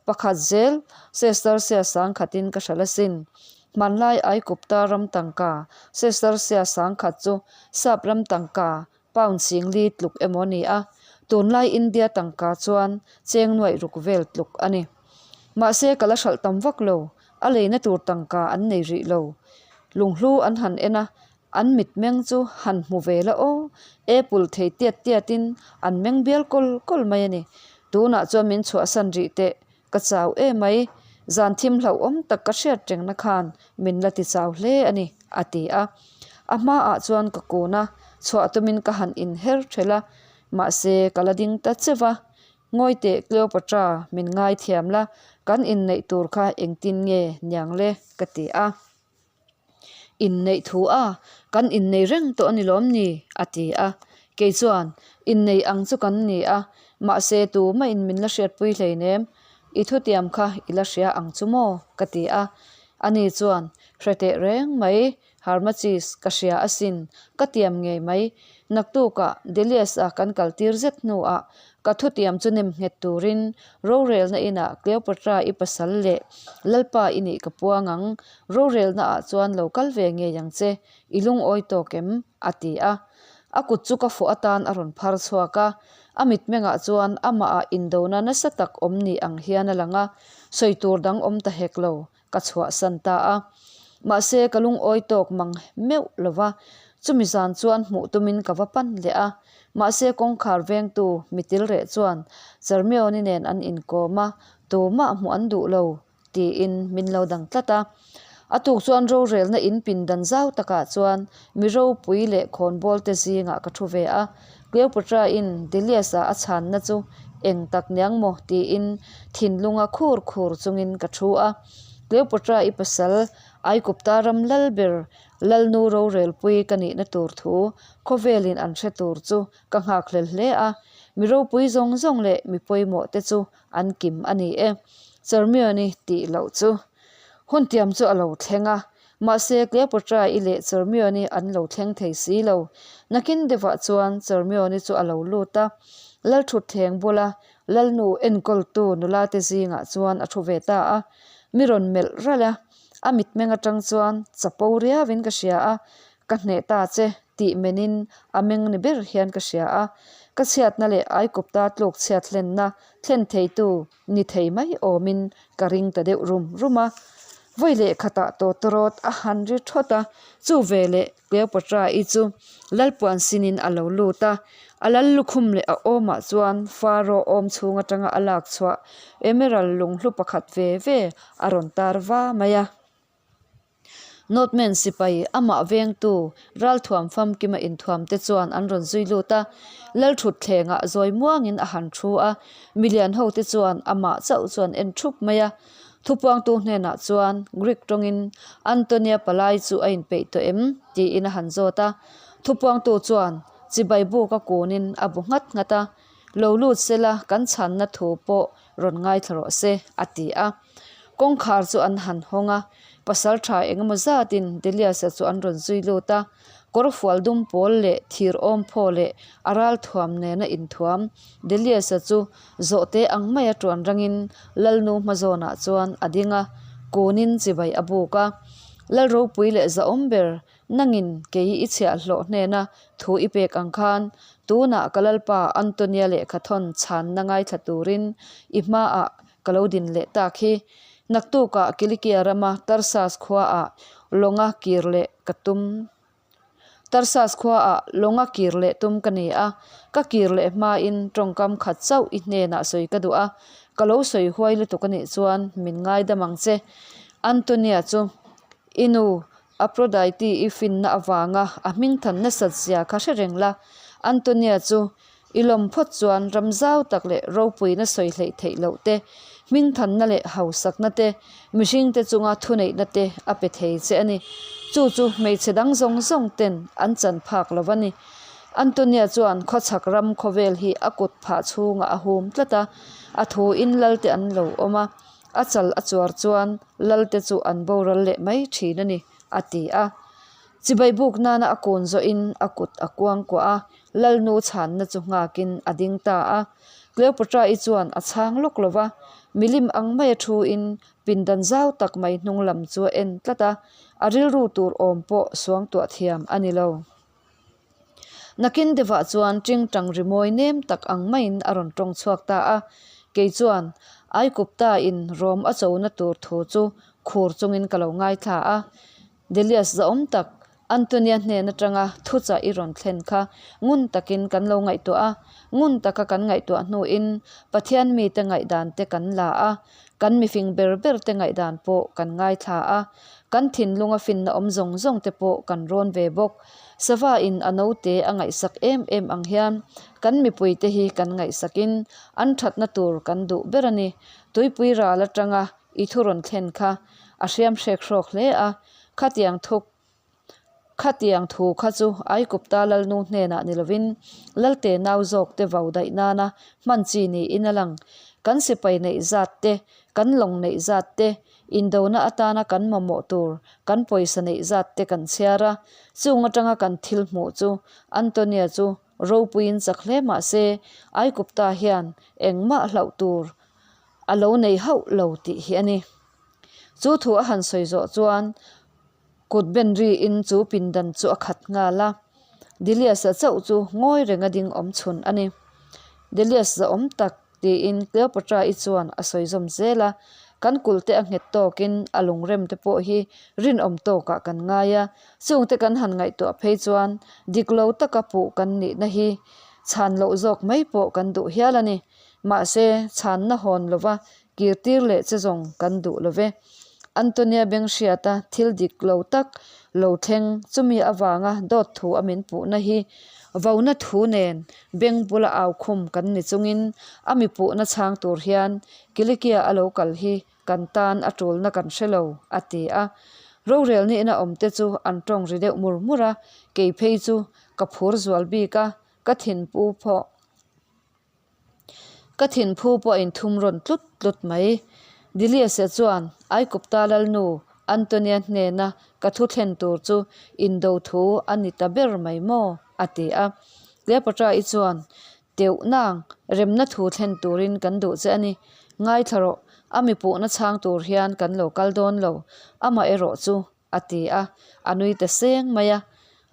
pakhat zel sestersia sangkhatin ka hralh asin. Hmanlai Aikupta ram tangka sestersia sangkhat chu sap ram tangka pound singli tluk emaw a ni a, tunlai India tangka chuan cheng nuaih ruk vel tluk a ni. Mahse ka la hralh tam vak lo, a leina tur tangka an nei rih lo. Lunghlu an han en a, An mitmeng chu han hmu ve la aw, apple thei tiat tiatin an meng bial kawl kawl mai a ni. Tunah chuan min chhuahsan rih teh, ka chau em mai, zan thim hlauhawm tak ka hriat rengna khan min la ti chau hle a ni, a ti a. A hmaah chuan ka kun a, chhuah tumin ka han inher thelh a, mahse ka la ding ta che va. Ngawi teh Cleopatra, min ngaithiam la, kan inneih tur kha engtin nge niang le? ka ti a. Inneih thu a, kan innei reng tawh a ni lawm ni? a ti a. Kei chuan, Innei ang chu kan ni a, mahse tumahin min la hriatpui hleinem, i thutiam kha i la hria ang chu maw? ka ti a. Ani chuan, Hre teh reng mai, Harmachis, ka hria asin, ka tiam ngei mai. Naktukah Delius-a kan kaltir zet hnuah ka thutiam chu nem nghet turin rorelna inah Cleopatra i pasal leh Lalpa i nih ka puang ang, rorelna ah chuan lo kal ve ngei ang che, i lungawi tawk em? a ti a. A kut chu ka fuh atan a rawn phar chhuak a, a mitmengah chuan amahah indona nasa tak awm ni ang hian a lang a, sawi tur dang awm ta hek lo, ka chhuahsan ta a. Mahse ka lungawi tawk mang meuh lo va, chumi zan chuan hmuh tumin ka va pan leh a. Mahse kawngkhar vengtu mitil reh chuan Charmione nen an inkawm a, tumah hmuh an duh lo tiin min lo dang tlat a. A tuk chuan rorelna in pindan zau takah chuan mi ropui leh khawnbawl te zingah ka thu ve a. Cleopatra-in Delius-a a chhanna chu eng tak niang maw tiin thinlunga khur khur chungin ka thu a. Cleopatra-i pasal Aikupta ram lal ber Lalnu rorelpui ka nihna tur thu khawvelin an hre tur chu ka nghakhlel hle a. Mi ropui zawng zawng leh mi pawimawh te chu an kim a ni e. Charmione tih loh chu hun tiam chu a lo thleng a, mahse Cleopatra-i leh Charmione an lo thleng thei si lo. Nakin deuhah chuan Charmione chu a lo lut a, Lalthutthleng bula Lalnu enkawltu nula te zingah chuan a thu ve ta a, mi rawn melh ralh a, a mitmeng atang chuan chapo riauin ka hria a, ka hneh ta che. Tih menin a meng ni ber hian ka hria a, ka chhiatna leh Aikupta tluk chhiat hlenna thlen theitu ni thei mai awmin ka ring ta deuh rum rum a. Vawi leh khatah tawtawrawt a han ri thawt a, chu veleh Cleopatra-i chu Lalpuan sinin a lo lut a, a lal lukhum leh a awmah chuan Pharaoh awm chhung atanga a lak chhuah emerald lunghlu pakhat ve ve a rawn tar va mai a. Northman sipai, amah vengtu, ralthuam famkima inthuam te chuan an rawn zui lut a. Lalthutthlengah zawi muangin a han thu a, milian ho te chuan amah chauh chu an en thup mai a. Thupuangtu hnenah chuan Greek tawngin Antonia palai chu a inpeih tawh em? tiin a han zawt a. Thupuangtu chuan chibai buk a kunin a bu nghat nghat a, Lo lut sela kan chhanna thu pawh rawn ngaithla rawh se, a ti a. Kawngkhar chu an han hawng a, pasal tha engemaw zatin Delius-a chu an rawn zui lut a. Kawrfual dum pawl leh thir awm phaw leh a ral thuam nena inthuam Delius-a chu zawhte ang maia tuan rangin Lalnu hmazawnah chuan a ding a, kunin chibai a buk a. Lal ropui leh zahawm ber Nangin kei i chhiahhlawh hnena thu i pek ang khan, tunah ka Lalpa Antonia lehkhathawn chhanna ngaithla turin i hmaah ka lo din leh tak hi. Naktukah Kilikia rama Tarsas khuaah lawnga kir leh ka tum. Tarsas khuaah lawnga kir leh tum ka ni a, ka kir leh hmain tawngkam khat chauh i hnenah sawi ka duh a, ka lo sawi huai lutuk a nih chuan min ngaidam ang che. Antonia chu i nu Aphrodite-i finna avanga a hmingthan nasat zia kha hre reng la. Antonia chu i lawm phawt chuan ram zau tak leh ropuina sawi hleih theih loh te, hmingthanna leh hausakna te, mihringte chunga thuneihna te a pe thei che a ni. Chu chu hmeichhe dang zawng zawng ten an chan phak lo a ni. Antonia chuan khawchhak ram khawvel hi a kut phah chhungah a hum tlat a, a thuin lalte an lo awm a. A chal a chuar chuan Lalte chu an boral leh mai thin a ni, a ti a. Chibai buk nana a kun zawhin a kut a kuang kuah a, Lalnu chhanna chu nghakin a ding ta a. Cleopatra-i chuan a chhang lawk lo va, milim ang maia thuin pindan zau tak mai hnung lam chu a en tlat a, a rilru tur awm pawh suangtuah thiam a ni lo. Nakin deuhah chuan tingtang rimawi nem tak ang maiin a rawn tawng chhuak ta a, kei chuan Aikupta in Rom a chona tur thu chu khur chungin ka lo ngaithla a. Delius zahawm tak, Antonia hnen atanga thuchah i rawn thlen kha ngun takin kan lo ngaihtuah a, ngun taka kan ngaihtuah hnuin Pathian mite ngaihdan te kan la a, kan mifing ber ber te ngaihdan pawh kan ngaithla a, kan thinlunga finna awm zawng zawng te pawh kan rawn ve bawk. Sava in a naute a ngaihsak em em ang hian kan mipui te hi kan ngaihsak in an thatna tur kan duh ber a ni. Tuipui ral atanga i thu rawn thlen kha a hriam hrek hrawk hle a, khatiang thuk khatiang thu kha chu Aikupta Lalnu hnenah ni lovin Lalte nau zawk te vau daih nana hman chi niin a lang. Kan sipai neih zat te, kan lawng neih zat te, Indona atana kan mamawh tur kan pawisa neih zat te kan chhiar a, chung atanga kan thil hmuh chu Antonia chu ropuiin chak hle mah se Aikupta hian engmah hlauh tur a lo nei hauh lo tih hi a ni. Chu thu a han sawi zawh chuan Kut ben riin chu pindan chu a khat nghal a, Delius-a chauh chu ngawi renga ding awm chhun a ni. Delius zahawm tak, tiin Cleopatra-i chuan a sawi zawm zel a, kan kulte a nghet tawkin a lungrem te pawh hi rinawm tawkah kan ngai a, chungte kan han ngaihtuah phei chuan dik lo taka puh kan nihna hi chhan loh zawk mai pawh kan duh hial a ni. Mahse, chhanna hawn lova Kirtir leh che zawng kan duh lo ve. Antonia Benghriata thil dik lo tak lo thleng chumi avanga dawt thu a min puhna hi vona thu nen beng bula au khum kan ni chungin a mi puhna chhang tur hian Kilikia a lo kal hi kan tan a tulna kan hre lo, a ti a. Rorel nihna awmte chu an tawng ri deuh mur mur a, kei phei chu ka phur zual bik a, ka thinpu pawh. Ka thinphu pawh a inthum rawn tlut tlut mai. Dilius-a chuan Aikupta Lalnu Antonia hnena ka thu thlen tur chu indo thu a ni ta ber mai maw? a ti a. Cleopatra-i chuan, Teuh nang, remna thu thlen turin kan duh che a ni. Ngaithla rawh, a mi puhna chhang tur hian kan lo kal dawn lo, amaherawh chu a ti a, a nui ta seng mai a.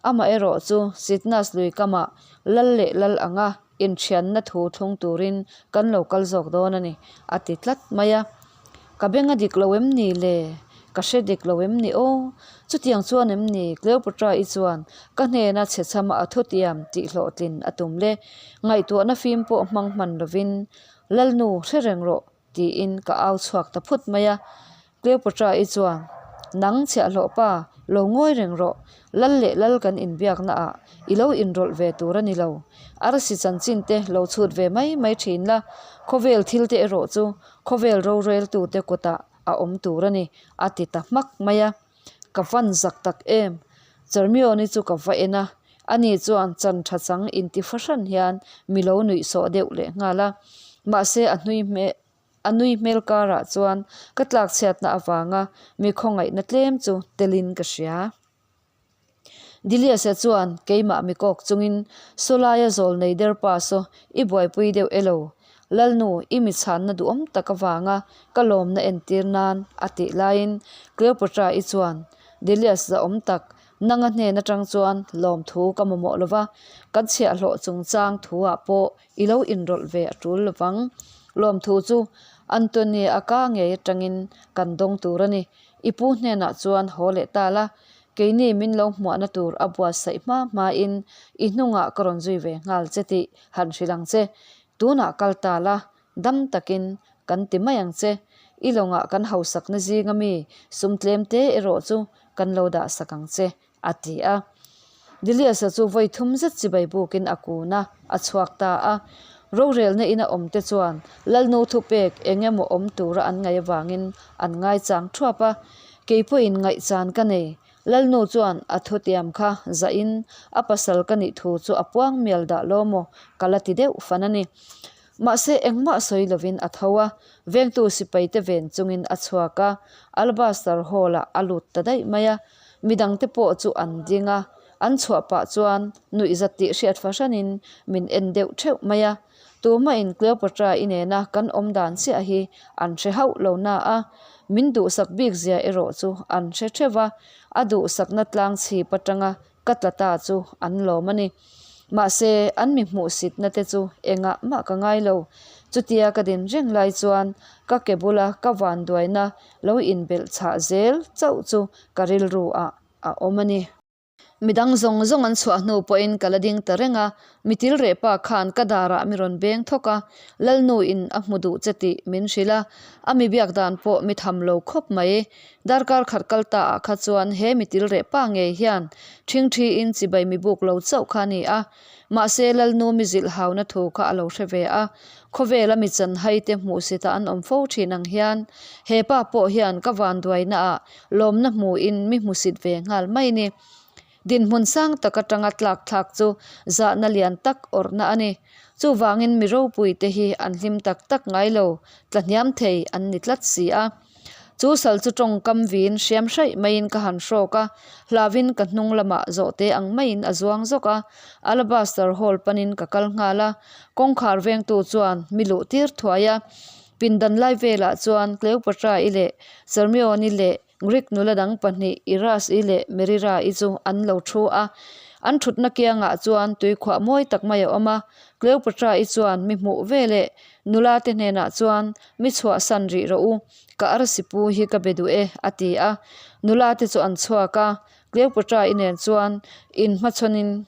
Amaherawh chu Sitnas lui kamah lal leh lal anga inthianna thu thlung turin kan lo kal zawk dawn a ni, a ti tlat mai a. Ka beng a dik lo em ni le? Ka hre dik lo em ni aw? Chutiang chuan em ni Cleopatra-i chuan ka hnena chhe chhama a thutiam tih hlawhtlin a tum le? Ngaihtuahna fim pawh hmang hman lovin Lalnu hre reng rawh tiin ka au chhuak ta phut mai a. Cleopatra-i chuan, Nang chhiahhlawh pa, Lo ngawi reng rawh, Lal leh Lal kan inbiakna ah i lo inrawlh ve tur a ni lo. Arsi chanchin te lo chhut ve mai mai thin la, khawvel thil te erawh chu khawvel roreltute kutah a awm tur a ni, a ti ta hmak mai a. Ka van zak tak em? Charmione chu ka va en a, ani chuan chan tha chang inti fahran hian mi lo nuih sawh deuh leh nghal a. Mahse a hnui hmel a nui hmel karah chuan ka tlakchhiatna avanga mi khawngaihna tlem chu telin ka hria. Diliasa chuan keimah mi kawk chungin Sawlaia zawl nei der pa saw i buaipui deuh elo, Lalnu i mi chhanna duhawm tak avanga ka lawmna entir nan a tih laiin Cleopatra-i chuan Dilias zahawm tak nanga hnen atang chuan lawmthu ka mamawh lova, kan chhiahhlawh chungchang thu-ah pawh I lo inrawlh ve a tul lovang. Lawmthu chu Antonia ka ngei atangin kan dawng tur a ni. I pu hnenah chuan haw leh ta la, keini min lo hmuahna tur a buatsaih hma hmain i hnungah ka rawn zui ve nghal che tih han hrilh ang che. Tunah kal ta la, dam takin kan ti mai ang che. I lawngah kan hausakna zinga mi sum tlem te erawh chu kan lo dahsak ang che. A ti a. Diliasa chu vawi thum zet chibai bukin a kun a, a chhuak ta a. Rorelna ina awmte chuan Lalnu thupek eng emaw awm tura an ngaih avangin an ngaichang thuap a. Kei pawhin ngaihchan ka nei. Lalnu chuan a thutiam kha zahin a pasal ka nih thu chu a puang mial dah lo maw ka la ti deuh fan a ni. Mahse engmah sawi lovin a tho a, vengtu sipaite ven chungin a chhuak a, Alabaster Hall-ah a lut ta daih mai a. Midangte pawh chu an ding a, an chhuah pah chuan nuihzat tih hriat fahranin min en deuh theuh mai a. Tumahin Cleopatra-i nena kan awm dan chiah hi an hre hauh lo na a, min duhsak bik zia erawh chu an hre theuh va, a duhsakna tlang chhip atanga ka tla ta chu an lawm a ni. Mahse, an mi hmuhsitna te chu engah mah ka ngai lo. Chutia ka din reng lai chuan ka ke bula ka vanduaina lo inbelh chhah zel chauh chu ka rilru ah a awm a ni. Midang zawng zawng an chhuah hnu pawhin ka la ding ta reng a, mitil reh pa khan ka darah mi rawn beng thawk a, Lalnu in a hmu duh che tih min hrilh a, a mi biak dan pawh mi tham lo khawp mai. Darkar khat kal ta ah kha chuan he mitil reh pa ngei hian ṭhingṭhi in chibai mi buk lo chauh kha a ni a. Mahse Lalnu mi zilh hauna thu kha a lo hre ve a. Khawvela mi chanhai te hmuhsita an awm fo ṭhin ang hian he pa pawh hian ka vanduaina ah lawmna hmuin mi hmusit ve nghal mai ni. Dinhmun sang tak atanga tlak thlak chu zahna lian tak awrhna a ni. Chuvangin mi ropui te hi an hlim tak tak ngai lo, tlahniam thei an ni tlat si a. Chu sal chu tawngkam vin hriam hraih maiin ka han hrawk a, hlauhin ka hnung lamah zawhte ang maiin a zuang zawk a, Alabaster Hall panin ka kal nghal a, kawngkhar vengtu chuan mi luh tir thuai a. Pindan lai velah chuan Cleopatra-i leh Charmion-i leh Greek nula dang pahnih Iras-i leh Merira-i chu an lo thu a. An thutna kiangah chuan tuikhuah mawi tak mai a awm a, Cleopatra-i chuan mi hmuh veleh nula te hnenah chuan Mi chhuahsan rih rawh u, ka arsi pu hi ka be duh e, a ti a. Nula te chu an chhuak a, Cleopatra-i nen chuan inhmachhawnin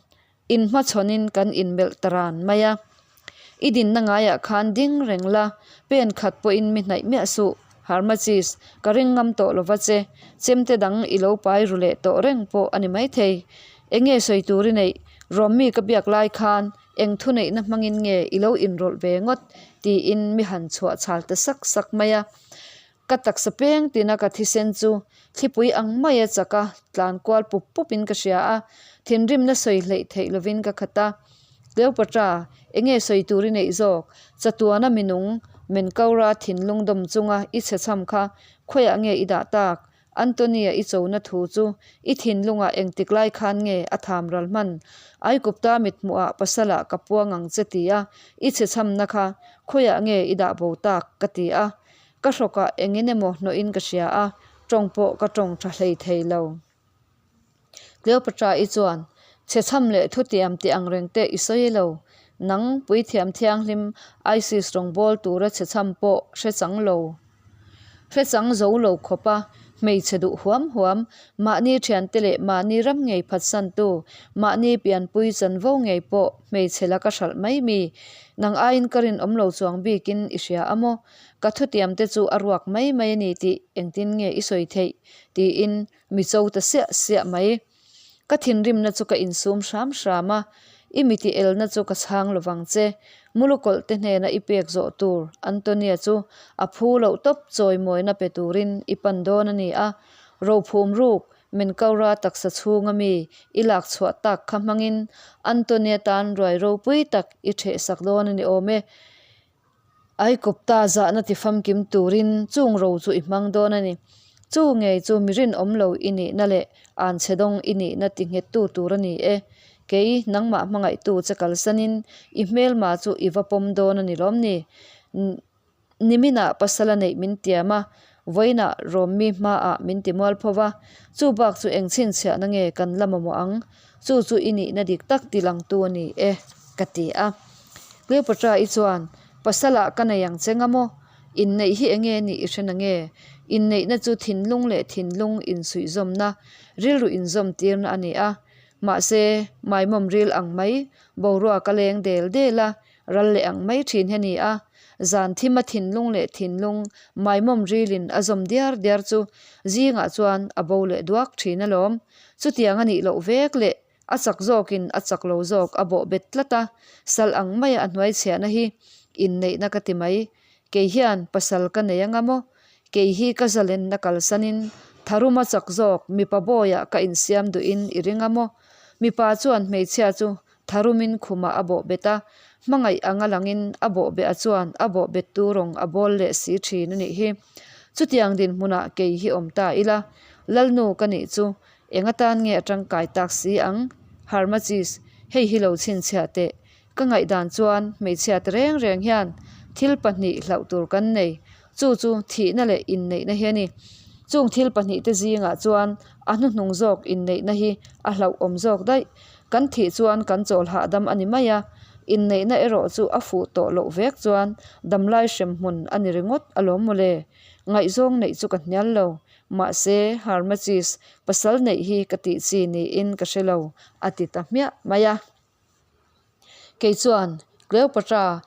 inhmachhawnin kan inmelh ta ran mai a. I dinna ngaiah khan ding reng la, pen khat pawhin mi hnaih miah suh, Harmachis, ka ring ngam tawh lova che, chemte dang i lo pai ru leh tawh reng pawh a ni maithei. Enge sawi tur i neih? Rawmmi ka biak lai khan Eng thuneihna hmangin nge i lo inrawlh ve ngawt? tiin mi han chhuah chhal ta sak sak mai a. Ka taksa peng tina ka thisen chu thlipui ang maia chaka tlan kual pup pupin ka hria a, thinrimna sawi hleih theih lovin ka khat a. Cleopatra, enge sawi tur i neih zawk? Chatuana minung Menkaura thinlung dawm chunga i chhechham kha khawiah nge i dah tak? Antonia i chona thu chu i thinlungah engtik lai khan nge a tham ral hman? Aikupta mithmuhah pasalah ka puang ang che ti a, i chhechhamna kha khawiah nge i dah bo tak? ka ti a. Ka hrawkah engin emaw hnawhin ka hria a, tawng pawh ka tawng tha hlei thei lo. Cleopatra-i chuan, Chhechham leh thutiam tih ang reng te i sawi lo. Nang, puithiam thianghlim Isis rawngbâwl tura chhechham pawh hre chang lo. Hre chang zo lo khawp a, hmeichhe duh huam huam, mahni thiante leh mahni ram ngei phatsantu, mahni pianpui chanvo ngei pawh hmeichhe laka hralh mai mi. Nang aiin ka rinawm lo chuang bikin i hria a maw? Ka thutiam te chu a ruak mai mai a ni tih engtin nge i sawi theih? tiin mi cho ta siah siah mai. Ka thinrimna chu ka insum hram hram a, I mi ti elna chu ka chhang lovang che. Mulukawlh te hnena i pek zawh tur Antonia chu a phu loh tawp chawimawina pe turin i pan dawn a ni a, rophum ruk Menkaura taksa chhunga mi i lak chhuah tak kha hmangin Antonia tan ruai ropui tak i ṭhehsak dawn a ni awm e. Aikawpta zahna ti famkim turin chung ro chu i hmang dawn a ni. Chu ngei chu mi rinawm lo i nihna leh anchhe dawng i nihna ti nghettu tur a ni e. Kei, nangmah hmangaihtu che kalsanin i hmelma chu i va pawm dawn a ni lawm ni? Niminah pasal a neih min tiam a, vawiinah Rawmmi hmaah min ti mual pho va, chu bak chu eng chhinchhiahna nge kan la mamawh ang? Chu chu i nihna dik tak ti langtu a ni e, ka ti a. Cleopatra-i chuan, Pasalah ka nei ang che nga maw? Inneih hi enge nih i hre na nge? Inneihna chu thinlung leh thinlung insuihzawmna, rilru inzawm tirna a ni a. Mahse, maimawm ril ang mai, boruak a leng del del a, Ral leh ang mai thin hi a ni a, zan thima thinlung leh thinlung maimawm rilin a zawm diar diar chu zingah chuan a bo leh duak thin alawm. Chutiang a nih loh vek leh a chak zawkin a chak lo zawk a bawh bet tlat a, sal ang maia a hnuai chhiahna hi inneihna ka ti mai. Kei hian pasal ka nei anga maw? Kei hi ka zalenna kalsanin tharuma chak zawk mipa bawiah ka insiam duhin i ring a maw? Mipa chuan hmeichhia chu Tharumin khumah a bawh bet a, hmangaih anga langin a bawh beh a chuan a bawh bet tu rawng a bawl leh si thin a nih hi. Chutiang dinhmunah kei hi awm ta ila, Lalnu ka nih chu eng atan nge a tangkai tak si ang? Harmachis, hei hi lo chhinchhiah teh. Ka ngaihdan chuan hmeichhia te reng reng hian thil pahnih hlauh tur kan nei, Chu chu thihna leh inneihna hi a ni. Chung thil pahnihte zingah chuan a hnuhnung zawk inneihna hi a hlauhawm zawk daih. Kan thih chuan kan chawl hahdam a ni mai a, inneihna erawh chu a fuh tawh loh vek chuan damlai hrem hmun a ni ringawt alawm mawle. Ngaihzawng neih chu ka hnial lo, mahse Harmachis pasal neih hi ka tih chi niin ka hre lo, a ti ta hmiah mai a. Kei chuan Cleopatra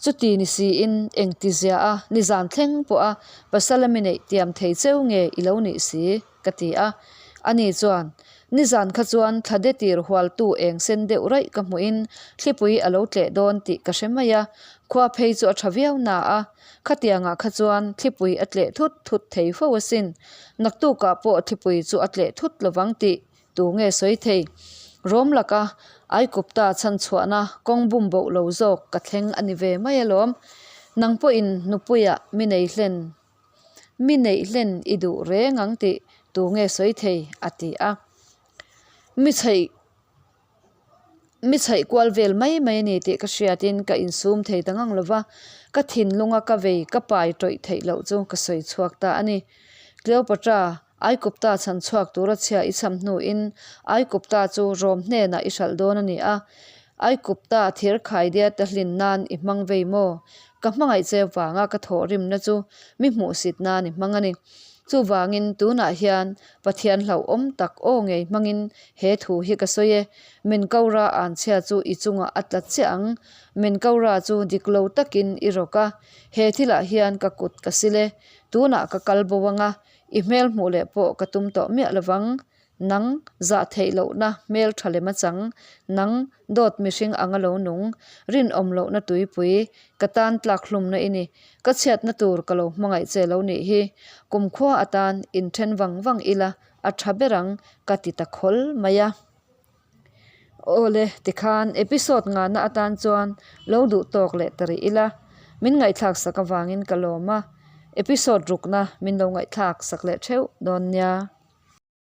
chuti ni siin engti zia a nizan thleng pawh a pasal a mi neih tiam thei cheu nge i lo nih si? ka ti a. Ani chuan, Nizan kha chuan thla de tir hualtu eng sen deuh raih ka hmuhin thlipui a lo tleh dawn tih ka hre mai a, khua phei chu a tha viau na a, khatiangah kha chuan thlipui a tleh thut thut thei fo asin. Naktukah pawh thlipui chu a tleh thut lovang tih Tu nge sawi thei? Rom laka Aikupta chhanchhuahna kawng bum boh lo zawk ka thleng a ni ve mai alawm. Nang pawhin nupuia mi nei hlen, mi neih hlen i duh reng ang tih tu nge sawi thei? a ti a. Mi chheih, mi chheih kual vel mai mai a ni tih ka hriatin ka insum thei ta ngang lova, ka thinlunga ka vei ka pai tawih theih loh chu ka sawi chhuak ta a ni. Cleopatra Aikupta chhan chhuak tura chhia i cham hnuin Aikupta chu Rom hnenah i hralh dawn a ni a. Aikupta thir khaidia ta hlin nan i hmang vei maw? Ka hmangaih che vanga ka thawhrimna chu mi hmuhsit nan i hmang a ni. Chuvangin tunah hian Pathian hlauhawm tak aw ngei hmangin he thu hi ka sawi e. Menkaura anchhia chu i chungah a tla chiah ang. Menkaura chu dik lo takin i rawk a. He thilah hian ka kut ka sil e. Tunah ka kal bo anga I hmel hmuh leh pawh ka tum tawh miah lovang. Nang, zah theih lohna hmel tha lem a chang. Nang, dawt mihring anga lo nung. Rinawm lohna tuipui, ka tan tlak hlumna i ni. Ka chhiatna tur ka lo hmangaih che lo nih hi. Kumkhua atan inthen vang vang ila a tha ber ang, ka ti ta khawl mai a. Awle, tikhan episode ngahna atan chuan lo duh tawk leh ta rih ila, min ngaihthlak sak avangin ka lawm a, episode rukna min lo ngaihthlak sak leh theuh dawn nia.